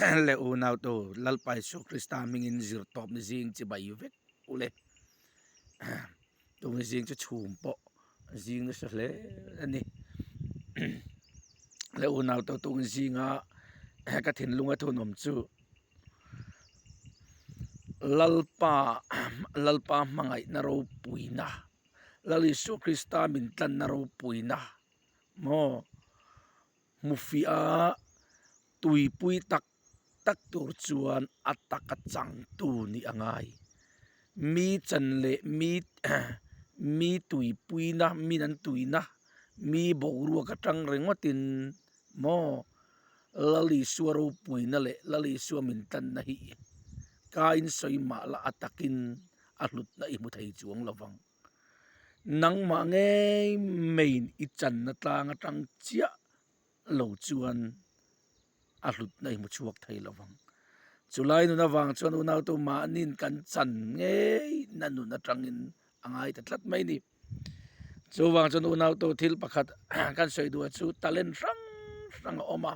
Le unautu Lalpa Isua Krista hmingin zir tawp ni zing chibai vek ule. Tun zing chu chhum pawh zing nasa hle a ni. Le unautu tun zinga ka thinlunga thunawm chu Lalpa Lalpa hmangaihna ropuina Lal Isua Krista min tlanna ropuina maw. Hmufiah tuipui tak tak tur chuan a taka changtu nih a ngai. Mi chan leh mi mi tuipuina min an tuina mi boruak atang ringawtin maw Lal Isua ropuina leh Lal Isua min tlanna hi ka insawi mah la a takin a hlutna i hmu thei chuang lo vang. Nangmah ngei maiin i channa tlang atang chiah lo chuan a hlutna i hmu chhuak thei lo vang. Chulai nun avang chuan unautu mahniin kan chan ngei na nun atangin a ngai ta tlat mai a ni. Chuvang chuan unautu thil pakhat kan sawi duh chu talent hrang hrang a awm a,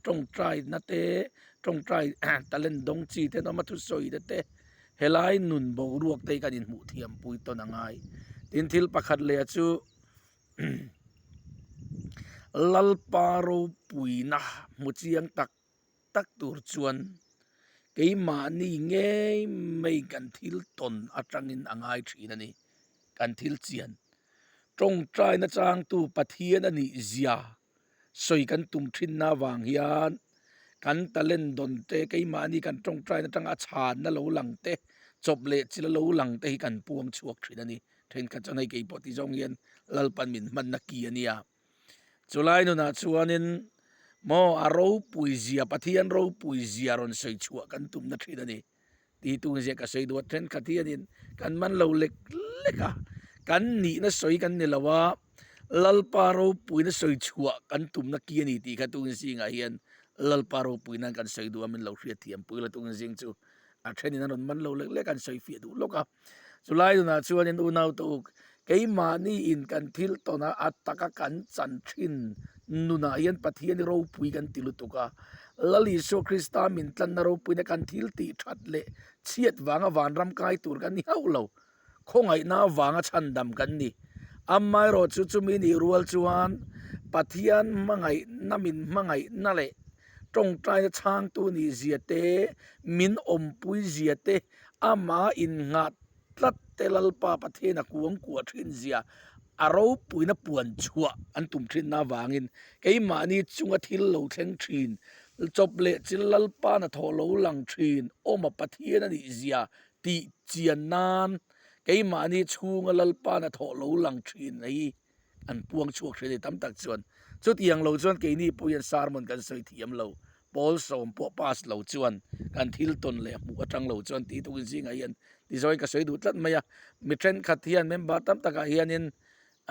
tawngtaina te, tawngtai talent dawng chi te an awm a, thusawi te te. Helai nun boruak te hi kan inhmuh thiam pui tawn a ngai. Tin thil pakhat leh chu Lalpa ropuina hmu chiang tak tak tur chuan keimahni ngei mai kan thil tawn atangin a ngai thin a ni. Kan thil chian tawngtaina changtu Pathian a nih zia sawi kan tum thinna avang hian kan talent dawn te keimahni kan tawngtaina atanga a chhanna lo lang te chawp leh chil a lo lang te hi kan puang chhuak thin a ni. Thenkhat chuan hei keipawh ti zawng hian Lalpan min hmanna ki a nia. Chulai nunah chuanin maw a ropui zia Pathian ropui zia rawn sawi chhuah kan tumna thin a ni. Tih zia ka sawi duh a, thenkhat hianin kan man lo lek lek a, kan nihna sawi kan ni lo a, Lalpa ropuina sawi chhuah kan tumna ki a ni tih kha tun zingah hian Lalpa ropui nan kan sawi duh a, min lo hriatthiam pui la tun zing chu a thenin an rawn man lo lek lek a, an sawi fiah duh lawk a. Chulai nunah chuanin unau te uk, keimahni in kan thil tawn a, a taka kan chan thin nunah hian Pathian hi ropui kan ti lutuk a. Lal Isua Krista min tlanna ropuina kan thil tih that leh chhiat vanga vanram kai tur kan ni hauh lo. Khawngaihna avanga chhandam kan ni. Amaherawh chu chumi nih rual chuan Pathian hmangaihna min hmangaihna leh tawngtaina chhangtu nih zia te, min awmpui zia te, Amah inngah tlat te Lalpa Pathian a kuang kuah thin zia a ropuina puan chhuah an tum thinna avangin keimahni chunga thil lo thleng thin, chawp leh chil Lalpa hnathawh lo lang thin awma Pathian a nih zia tih chian nan keimahni chhunga Lalpa hnathawh lo lang thin hi an puang chhuak hre thei tam tak chuan chutiang lo chuan keini pawh hian sermon kan sawi thiam lo pawl sawm pawh pass lo chuan kan thil tawn leh hmuh atang lo chuan tih tukin zingah hian tizawiin ka sawi duh tlat mai a mi thenkhat hian member tam takah hianin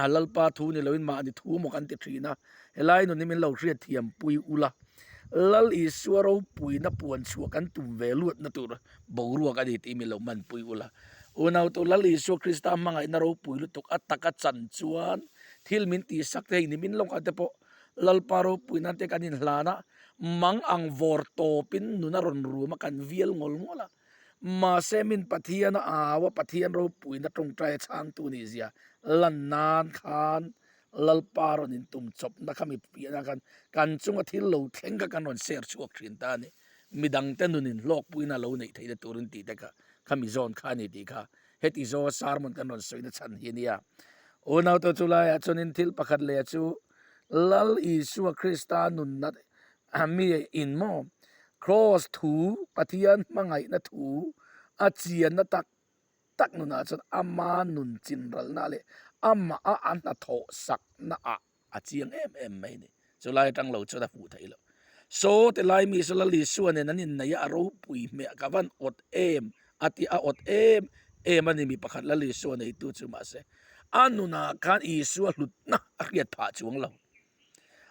a lalpa thu ni loin mahni thu maw kan ti thin a helai nun hi min lo hriat thiam pui ula Lal Isua ropuina puan chhuah kan tum ve luatna tur boruak a ni tih min lo hmanpui ula. Unautu Lal Isua Krista hmangaihna ropui lutuk a taka chan chuan thil min tihsak te hei ni min lawngah te pawh Lalpa ropui nan te kan inhlan a, mang ang vawr tawpin nun a rawn rum a kan vial ngawl ngawl a. Mahse min Pathian a au a, Pathian ropuina tawngtai a chhangtu nih zia lan nan khan Lalpa rawn intum chawpna kha mi piahna khan kan chunga thil lo thleng kha kan rawn share chhuak thin ta a ni. Midangte nunin hlawkpuina lo neih theihna turin tih te kha kha mi zawn kha a ni tih kha heti zawnga sermon kan rawn sawina chhan hi a nia. Unaute chu laiah chuanin thil pakhat leh chu Lal Isua Krista nunna mi in maw Kraws thu Pathian hmangaihna thu a chianna tak tak nunah chuan ama nun chinralna leh amah a a hnathawh sakna ah a chiang em em mai a ni. Chulai atang lo chuan a hmuh theih loh. Saw ti lai mi saw Lal Isua nen an inneih a, a ropui hmeh ka van awt em a ti a awt em em a ni mi pakhat Lal Isua neitu chu mahse a nunah khan Isua hlutna a hriat phah chuang lo.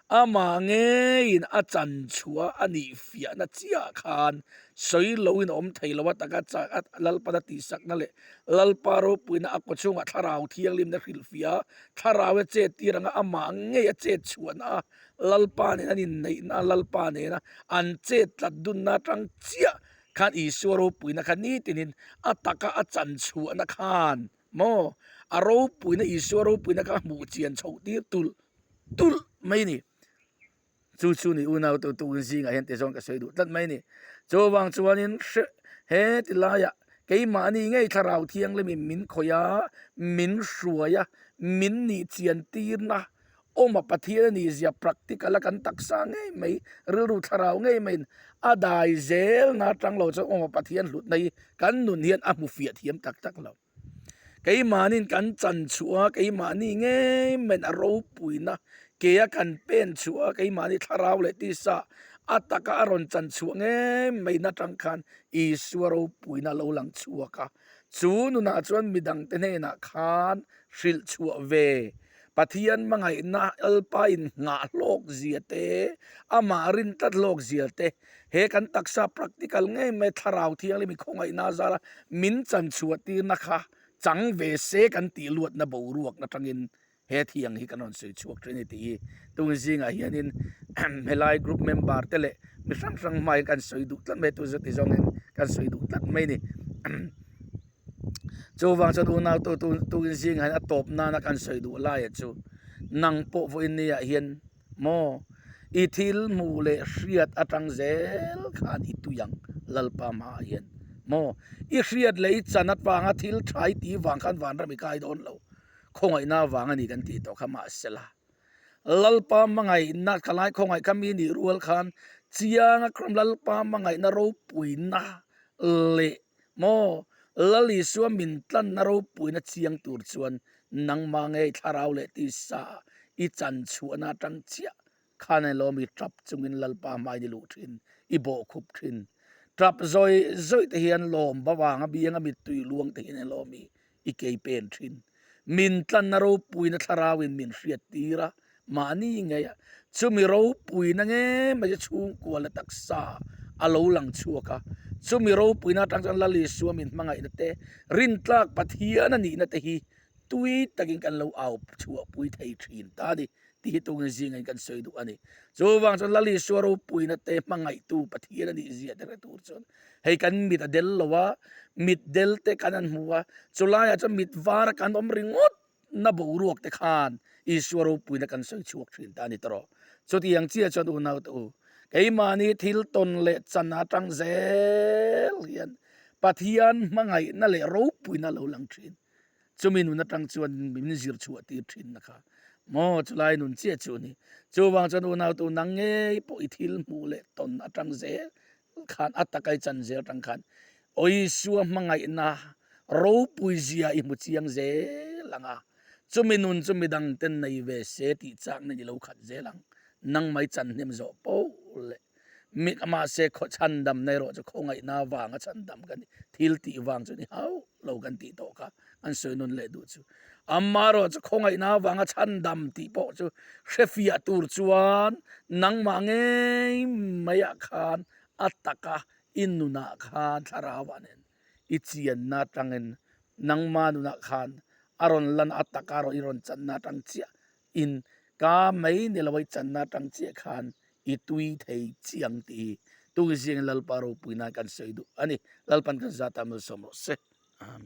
Amah ngeiin a chan chhuah a nih fiahna chiah khan sawi loin a awm thei lo a taka Lalpan a tihsakna leh Lalpa ropuina a kawchhungah thlarau thianghlimna hrilhfiah a, thlarau a chet tir anga amah ngei a chet chhuahna a Lalpa nen an inneihna a Lalpa nena an chet tlat dunna atang chiah khan Isua ropuina kha nitinin a taka a chan chhuahna khan maw a ropuina Isua ropuina kha a hmuh chian chhoh tir tulh tulh mai a ni. Chu chu ni unau tu tukin zingah hian tizawn ka sawi duh tlat mai a ni. Chuvang chuanin hre he ti laiah keimahni ngei thlarau thianghlimin min khawih a, min hruai a, min nih chian tirna awma Pathian a nih zia practical a kan taksa ngei mai, rilru thlarau ngei maiin a dai zelna atang lo chuan awma Pathian hlutna hi kan nun hian a hmu fiah thiam tak tak lo. Keimahniin kan chan chhuah a, keimahni ngei maiin a ropuina ke a kan pen chhuah a, keimahni thlarau leh tisa a taka a rawn chan chhuah ngei mai atang khan Isua ropuina a lo lang chhuak a. Chu nunah chuan midangte hnenah khan hrilh chhuah ve Pathian hmangaihna Lalpa in nghah hlawk zia te, amah rin tlat hlawk zia te, he kan taksa practical ngei mai thlarau thianghlim i khawngaihna zara min chan chhuah tirna kha chang ve se kan tih luatna boruak atangin he thiang hi kan rawn sawi chhuak thin a ni tih hi tun zingah hianin helai group member te leh mi hrang hrang hmain kan sawi duh tlat mai a tuzawt ti zawngin kan sawi duh tlat mai a ni. Chuvang chuan unau tu tukin zingah hian a tawp nana kan sawi duh laia chu nang pawh vawiin niah hian maw i thil hmuh leh hriat atang zel khan i tui ang Lalpa hmaah hian maw i hriat leh i chan avanga thil tha i tih vang khan vanram i kai dawn lo khawngaihna avang a ni kan tih tawh kha mahsela Lalpa hmangaihna thalai khawngaih kha mi nih rual khan chianga Lalpa hmangaihna ropuina leh Maw, Lal Isua min tlanna ropuina chiang tur chuan nangmah ngei thlarau leh tisa i chan chhuahna atang chiah khan a lawm i tap chungin Lalpa hmain i luh thin, i bawhkhup thin. Tap zawih zawih te hian lawm bavanga bianga mittui luang te hian a lawm i i kei pen thin. Min tlanna ropuina thlarauin min hriat tir a, mahni ngei a, chumi ropuina nge mai chu chhungkua la taksa a lo lang chhuak a, chumi ropuina atang chuan Lal Isua min hmangaihna te, rintlak Pathian a nihna te hi tui takin kan lo au chhuahpui thei thin ta a ni. Tih hi tungin zingah in kan sawi duh a ni. Chuvang chuan Lal Isua ropuina te hmangaihtu Pathian a nih zia te hre tur chuan hei kan mit a del lo a, mit del te kan han hmu a, chulaiah chuan mit vara kan awm ringawt na boruak te khan Isua ropuina kan sawi chhuak thin ta a ni tawh. Chutiang chiah chuan unau te u, keimahni thil tawn leh chan atang zel hian Pathian hmangaihna leh ropuina a lo lang thin. Chumi nun atang chuan min zir chhuah tir thin na kha maw chulai nun chiah chu a ni. Chuvang chuan unau tu nang ngei pawh i thil hmuh leh tawn atang zel khan a taka i chan zel atang khan Isua hmangaihna ropui zia i hmu chiang zel ang a, chumi nun chu midang ten nei ve se tih chak nen i lo khat zel ang. Nang mai chan hnem zawh poh leh Mi mahse khaw chhandamna erawh chu khawngaihna vanga chhandam kan ni, thil tih vang chu ni hauh lo kan tih tawh kha an sawi nawn leh duh chu. Amaherawh chu khawngaihna vanga chhandam tih pawh chu hrefiah tur chuan nangmah ngei maiah khan a taka i nunah khan thlarauah nen i chianna atangin nangma nunah khan a rawn lan a taka i rawn channa atang chiah In ka mai ni lo a i channa atang chiah khan i tui thei chiang tih hi tungzingin Lalpa ropui nan kan sawi duh a ni. Lalpan kan zat ah malsawm rawh se. Amen.